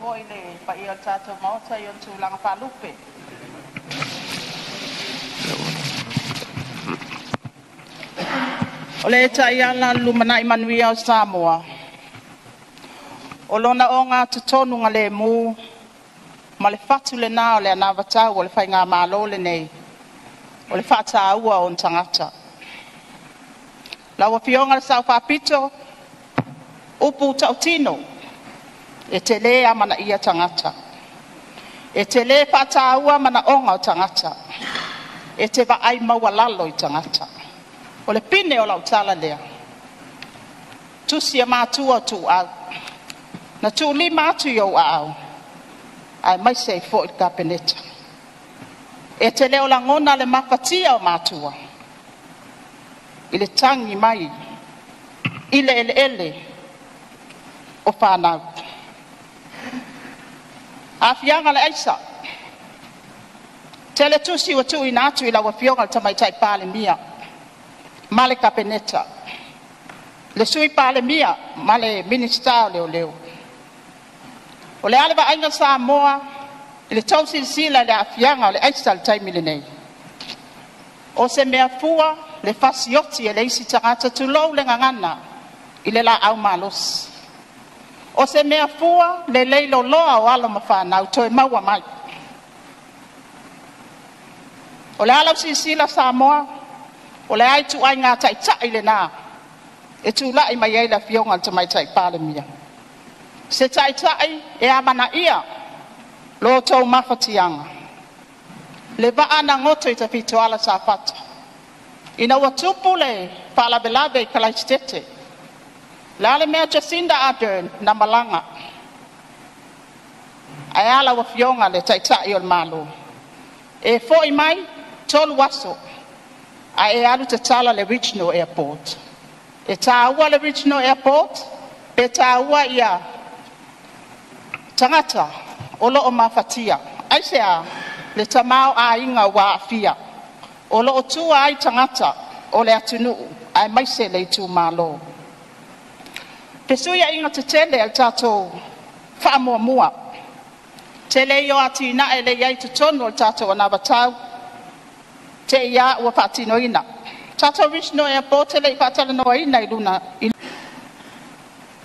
foi i le paia o le tatou Maota i ona tulaga faalupe. O le taiala o le lumanai manuia o Samoa, o lona ogatotonugalemu ma le fatu lena o le anavatau a le Faigamalo lenei, o le faataua o ona tagata. Lau Afioga i le Sao Faapito, upu tautino, e te le amanaia tagata, e te le faataua manaoga o tagata, e te vaai maualalo i tagata. O le pine o lau tala lea, tusi a matua o Tuuau, na tuulima atu i ou aao aemaise ai foi le Kapeneta. E te le o lagona le mafatia o matua i le tagi mai i le eleele o fanau. Aafiaga o le aisa, tele tusi ua tuuina atu i lau Afioga i le Tamaitai Palemia ma le Kapeneta, le Sui Palemia ma le Minisita o Leoleo. O le a le vaaiga a Samoa i le tou silasila i le aafiaga o le aisa i le taimi lenei? O se mea fua le fasioti e le isi tagata, tulou le gagana, i le laau malosi. O se mea fua le leiloloa o alo ma fanau toe maua mai. O le a lau silasila Samoa? O le a ituaiga taitai lena e tulai mai ai le Afioga i le Tamaitai Palemia? Se taitai e amanaia lo outou mafatiaga, le vaa na goto i Tafitoala Safata ina ua tupu le faalavelave i Kalaisitete. O le a le mea Jacinda Ardern na malaga? Ae a lau Afioga i le Taitai o le Malo? E foi mai 3 aso ae e alu tatala le Regional Airport. E taua le Regional Airport pe taua ia tagata o lo o mafatia? Aisea? Le tamaoaiga ua aafia, o lo o tua ai tagata o le atunuu aemaise le itumalo. Fesuiaiga tetele a le tatou faamuamua, tele ia o atinae lea e i ai i totonu o le tatou anavatau, te i lava ua faatinoina. Tatou Regional Airport e le i faatalanoaina i luna i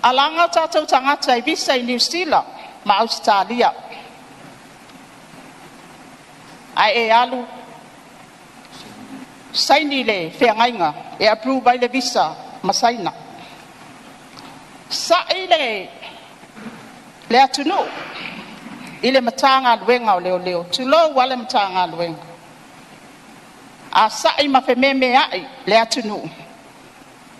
alaga o tatou tagata i visa i Niu Sila ma Ausetalia, ae e alu saini le feagaiga e approve ai le visa ma Saina. Sa'i le atunuu i le Matagaluega o Leoleo, tulou lava le Matagaluega. A sa'i ma fememea'i le atunuu,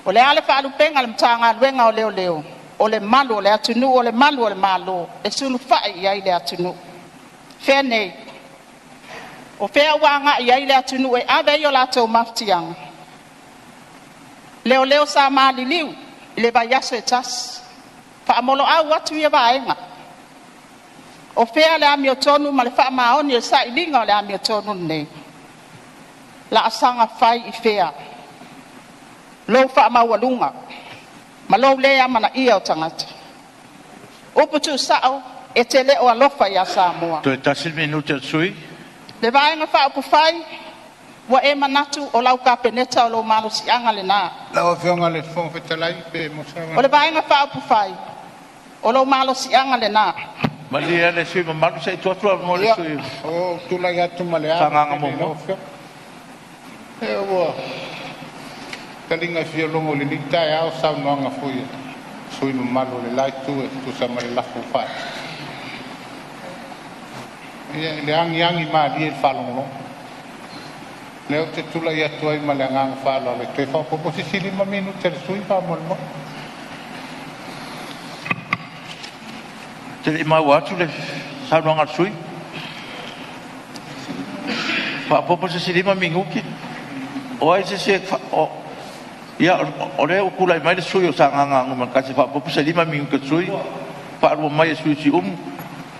o le a le faalupega a le Matagaluega o Leoleo? O le malu o le atunuu, o le malu o le Malo, e sulufai i ai le atunuu. Fea nei? O fea ua agai i ai le atunuu e ave ai o latou mafatiaga? Leoleo sa maliliu i le vaiaso e tasi, faamoloau atu ia vaega. O fea le amiotonu ma le faamaoni o le sailiga o le amiotonu lenei? Laasaga fai i fea lou faamaualuga ma lou le amanaia o tagata? Upu tuusao, e te le o alofa ia Samoa. Toe tasi le minute o le sui usufono. Le Vaega Faaupufai, ua e manatu o lau Kapeneta o lou malosiaga lena. Lau Afioga i le Fofoga Fetalai pe maua se O le avanoa. Vaega Faaupufai, o lou malosiaga lena. Malie le sui usufono mamalu se i tuu atu le avanoa i le Ia, sui usufono ua ou tulai atu ma le o ava Sagaga tele i lau 1. Afioga. E ua taliga e fia logo i lenei taeao saunoaga foi a sui usufono mamalu o le la itu e tusa ma le lafo ua faatu. Ia, i le agiagi malie i le faalogologo. Lea ou te tulai atu ai ma le agaga faaaloalo e toe faaopoopo se isi 5 minute a le sui usufono faamolemole. Ou te le i maua atu le saunoaga a le sui usufono. Faaopoopo se isi 5 minute. O ai se isi e... Ia, o lea ua tulai mai le sui usufono mo Sagaga 1 e faaopoopo se 5 minute o le sui usufono, faalua mai e le sui usufono o Siumu.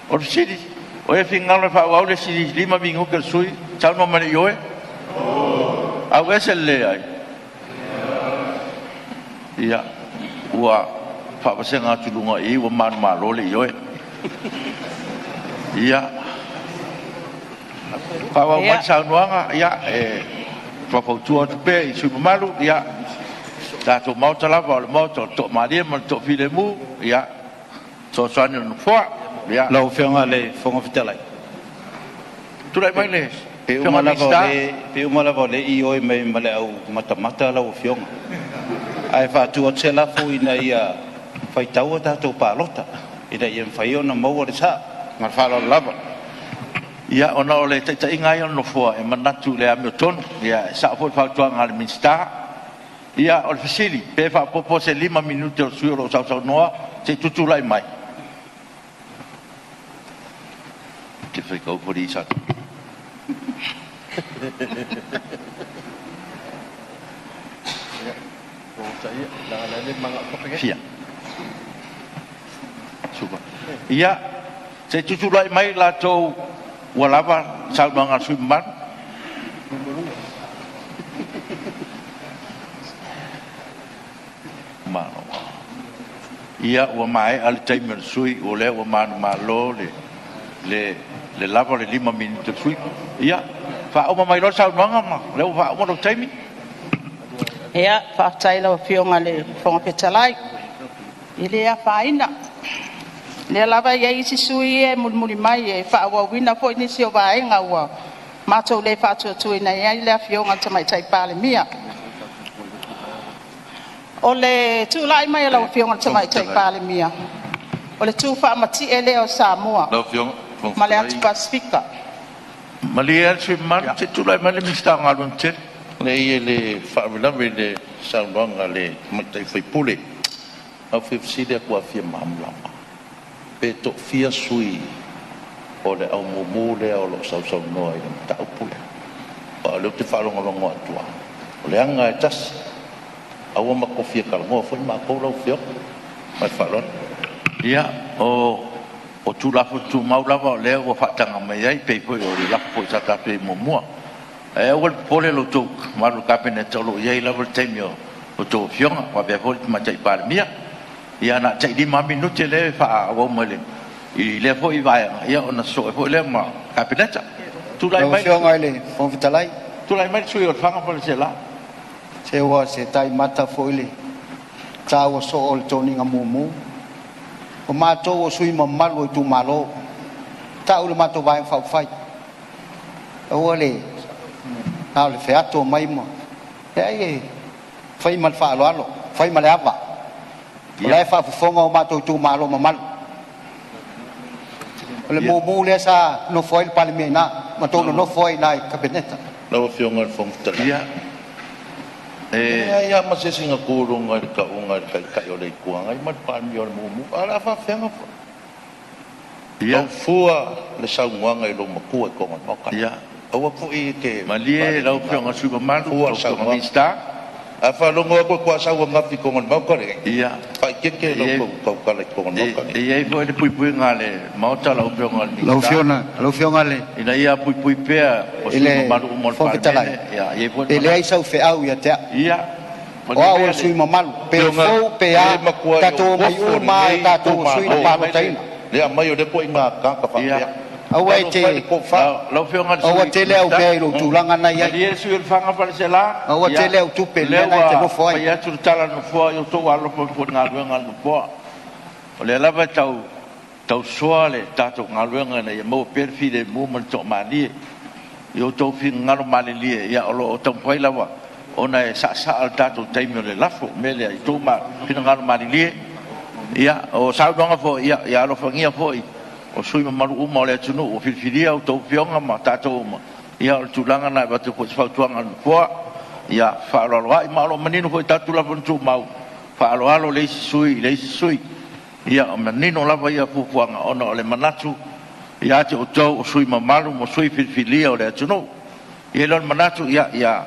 O le fesili, o ai e finagalo e faaauau le isi 5 minute a le sui usufono? Saunoa mai i le ioe. Auese le leai. Ia, ua faavasega atu i luga i i ua manumalo le ioe. Ia, faaauau mai le saunoaga, ia, e faufautua atu pea i sui usufono mamalu, ia, tatou Maota lava o le Maota o le toamalie ma le toafilemu, ia, fesoasoani a le Nofoa. Ia. Lau Afioga i le Fofoga Fetalai, Tulai mai le pe Afioga uma i le lava o Minisita. le pe uma lava o le ioe mai ma le au matamata lau Afioga. Ae faatu atu se lafo ina ia faitau a tatou palota ina ia mafai ona maua le sao. Ma le faaaloalo lava. Ia, ona o le taitaiga lava ia o le Nofoa, e manatu i le amiotonu. Ia, e sao foi le fautuaga a le Minisita. Ia, o le fesili, pe faaopoopo se 5 minute o le sui usufono o lo o sausaunoa se i tutulai mai? Te faitau foi sa. Fia. Supa. Ia, se i tutulai mai latou ua lava saunoaga a le sui usufono mamalu. Malo. Ia, ua maea le taimi o le sui usufono, o lea ua manumalo le lava o le 5 minute o le sui usufono. Ia, faauma mai loa le saunoaga ma o lea ua faauma lou taimi. Ia, faafetai i lau Afioga i le Fofoga Fetalai. E le afaina, o lea lava e i ai isi sui usufono ia e mulimuli mai e faaauauina foi nisi o vaega ua matou le faatuatuaina ai le Afioga i le Tamaitai Palemia. O le tulai mai o lau Afioga i le Tamaitai Palemia, o le tu faamatie lea o Samoa Lau Afioga ma le atu Fetalai, Pasefika. Malie le sui usufono mamalu, se i tulai mai le Minisita o Galuega Tetele. Leai e le faalavelave i le saunoaga a le tamaitai sui usufono. A ou fia fesili atu lava fia malamalama, pe toafia sui o le au mumu lea o lo o sausaunoa i le mataupu lea? Aua o lea ou te faalogologo atu lava, o le aga e tasi. A ua matou fia talanoa foi matou lau Afioga. Ma le faaaloalo. Ia, o Tulafono Tumau lava o lea ua faataga mai ai, pei foi o le lafo foi sa tatou i ai muamua. Ae aua le popole lo outou mamalu i le Kapeneta, o lo o i ai lava le taimi o a outou afioga faapea foi le Tamaitai Palemia. Ia na o le tai 5 lava minute lea e faaauau mai i lea foi vaega, ia ona sosoo ai foi lea ma le Kapeneta. Tulai Lau mai le Afioga i le Fofoga Fetalai, tulai mai le sui usufono o Lefaga ma Faleaseela. Se ua se taimata foi le taua soo o le toniga mumu. O matou o sui mamalu o itumalo, tau le matou Vaega Faaupufai, aua le na o le feato mai ma leai e fai ma le faaaloalo, fai ma le ava. O la e faafofoga o matou itumalo mamalu. O le mumu lea sa nofo ai le Palemia i ina, matou nonofo ai i ina i le Kapeneta. Lau Afioga i le Fofoga Fetalai, Ia, e e leai lava ma se isi na tu i luga i le tauga i le Taitai o le Itu Agai ma le Palemia o le mumu. A o le a faafefea Ia, tau fua le saunoaga i lou matua i totonu o le Maota lenei. Aua foi e te Malie lau faaleaganuu. Afioga i le sui usufono mamalu, Fua lau le Afioga i le saunoaga. Minisita. A faalogo atu e tuasau ananafi i totonu o le Maota lenei, Ia, faaeteete e lau i ai, tautala i totonu o le Maota e lenei. i ai foi le puipuiga a le Maota lau Afioga i le Lau Minisita, Afioga, lau Afioga i le ina ia puipui pea o i sui usufono le mamalu uma o le Fofoga Fetalai, Palemene. Ia, e i ai foi le e leai manatu. sau feau ia te au. Ia, O malie au o pea le le sui mamalu, pe Afioga, fou pe e a, matuai tatou ou omai ofo uma lava o lenei tatou o sui na itumalo. tulai mai le palotaina. Le aumai o lea ituaiga tagata Ia, faapea. Aua e Talofa e i le te, tofa. lau Afioga i le aua Sui tele au Minisita, mea i lou tulaga na i ai. malie le sui usufono o Lefaga ma Faleaseela. Aua Ia, tele au tupe o i le mea lea lena e te ua nofo ai. fai atu le tala a le Nofoa, ia outou alolofa ifo i le galuega a le Nofoa. O lea lava e tau tausoa le tatou galuega ina ia maua pea le filemu ma le toamalie. I outou finagalo malilie, ia o lo o taumafai lava ona e saasaa le tatou taimi o le lafo. O le mea lea, i outou finagalo malilie, ia o saunoaga foi, ia, ia alofagia foi o sui usufono mamalu uma o le atunuu ua filifilia outou afioga ma tatou uma. Ia o le tulaga lena e avatu ai foi se fautuaga a le Nofoa, ia faaaloaloai, ma o lo o manino foi i tatou Tulafono Tumau, faaaloalo le isi sui i le isi sui. Ia o manino lava ia fuafuaga ona o le manatu ia te outou o sui usufono mamalu ma sui usufono filifilia o le atunuu. E i ai lea o le manatu, ia, ia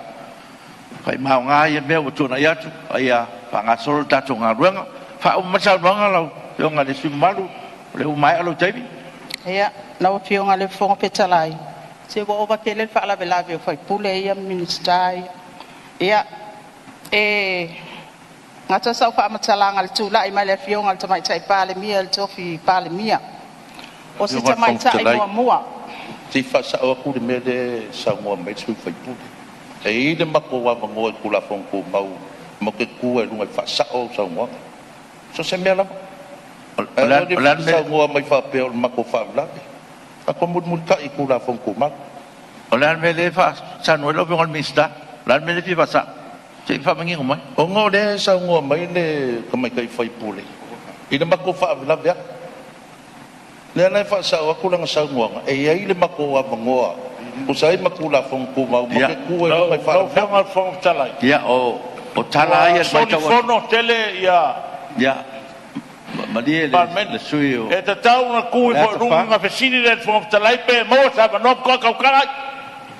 faimāoga ia mea ua tuanai atu, a ia faagasolo le tatou galuega. Faauma mai le saunoaga lau Afioga i le sui usufono mamalu, o lea ua maea lou taimi. Ia, lau Afioga i le Fofoga Fetalai, se ua ova tele le faalavelave o sui usufono ia ma Minisita ia. Ia, e gata sau faamatalaga i le tulai mai o le Afioga i le Tamaitai Palemia i le tofi Palemia. O se tamaitai muamua. Se i faasao atu le mea lea e saunoa mai le sui usufono. E i ai le matou avanoa i Tulafono Tumau matou te tu ai i luga e faasao au saunoaga. So o se mea lava. Ae aua le te saunoa mai faapea o le matou faalavelave. Tatou mulimulitai i Tulafono Tumau. O le a le mea lea e faasanoa ai lau Afioga i le Minisita? O le a le mea lea e fia faasao? Se i faamanino mai. Ona o lea e saunoa mai le tamaitai sui usufono i le matou faalavelave atu. Lea la e faasao atu lana saunoaga, e i ai le matou avanoa e tusa ai ma Tulafono Tumau matou te tu ai i luga e Lau faalavelave. Afioga i le Fofoga Fetalai, Ia, o tala lava ua ia i le matau atu. solifono tele ia Ia, malie Palemene. le sui usufono o E tatau ona tu ifo i Faleata luga 4. ona fesili lea i le Fofoga Fetalai pe maua se avanoa faatoa tautala ai.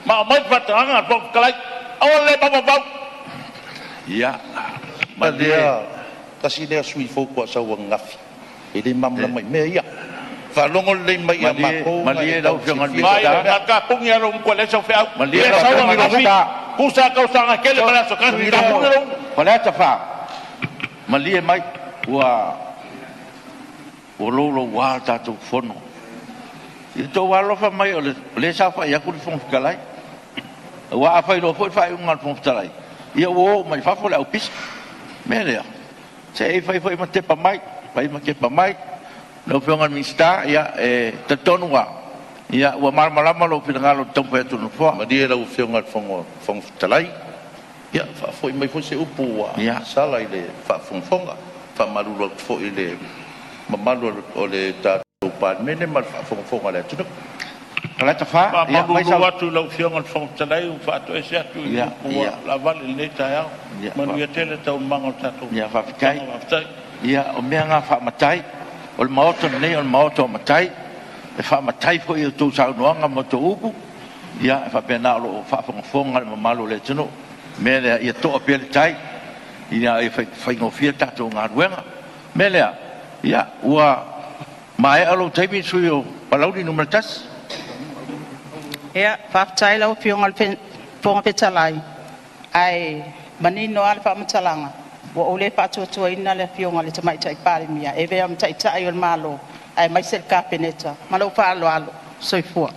Ma aumai le faatagaga a le Fofoga Fetalai. Aua le mafaufau. Ia, malie. Lea, tasi lea sui usufono faatoa sau ananafi, e le malamalama i mea ia. Faalogo lelei mai ia Malie, matou na malie e lau tau Afioga i le silafia Mai le Minisita. mea. na tapuni lou gutu e leai sau feau. Malie Le lau sau Afioga i le ananafi, Minisita. tusa tausaga tele ma le aso Tasi, Tuilaepa tapuni lou gutu. Faleata 4, malie mai, ua louloua le tatou Fono. I le tou alolofa mai o lea e saofai atu le Fofoga Fetalai. Aua a fai loa foi le faaiuga a le Fofoga Fetalai, ia ua o uma i fafo le aupisa. O le mea lea, se i fai foi ma tepa mai, fai ma tepa mai. Lau Afioga i le Minisita, ia, e talitonu lava, ia, ua malamalama lou finagalo i le taumafai atu o le Nofoa. Malie lau Afioga i le Fofoga Fetalai, ia faafoi mai foi se upu ua sala i le faafogafoga. E faamalulu atu foi i le mamalu o le tatou Palemene ma le faafogafoga a le atunuu. Faleata 4, ia aumai Faamalulu sau. atu i lau Afioga i le Fofoga Fetalai ua faatoese atu i le upu ua laavale i lenei taeao. Manuia tele taualumaga o le tatou Ia, faafetai. fonotaga. Faafetai. Ia, o mea na faamatai. O le maota lenei o le maota o matai. E faamatai foi i a outou saunoaga ma outou upu. Ia, e faapena o lo o faafogafoga le mamalu o le atunuu. O le mea lea, ia toa pea le tai, ina ia faigofie le tatou galuega. O le mea lea, ia, ua maea lou taimi le sui usufono o Palauli 1. Ia, faafetai lau Afioga i le Fofoga Fetalai, ae manino lava le faamatalaga, ua ou le faatuatuaina le Afioga i le Tamaitai Palemia e avea ma Taitai o le Malo aemaise le Kapeneta. Ma lou faaaloalo. Soifua.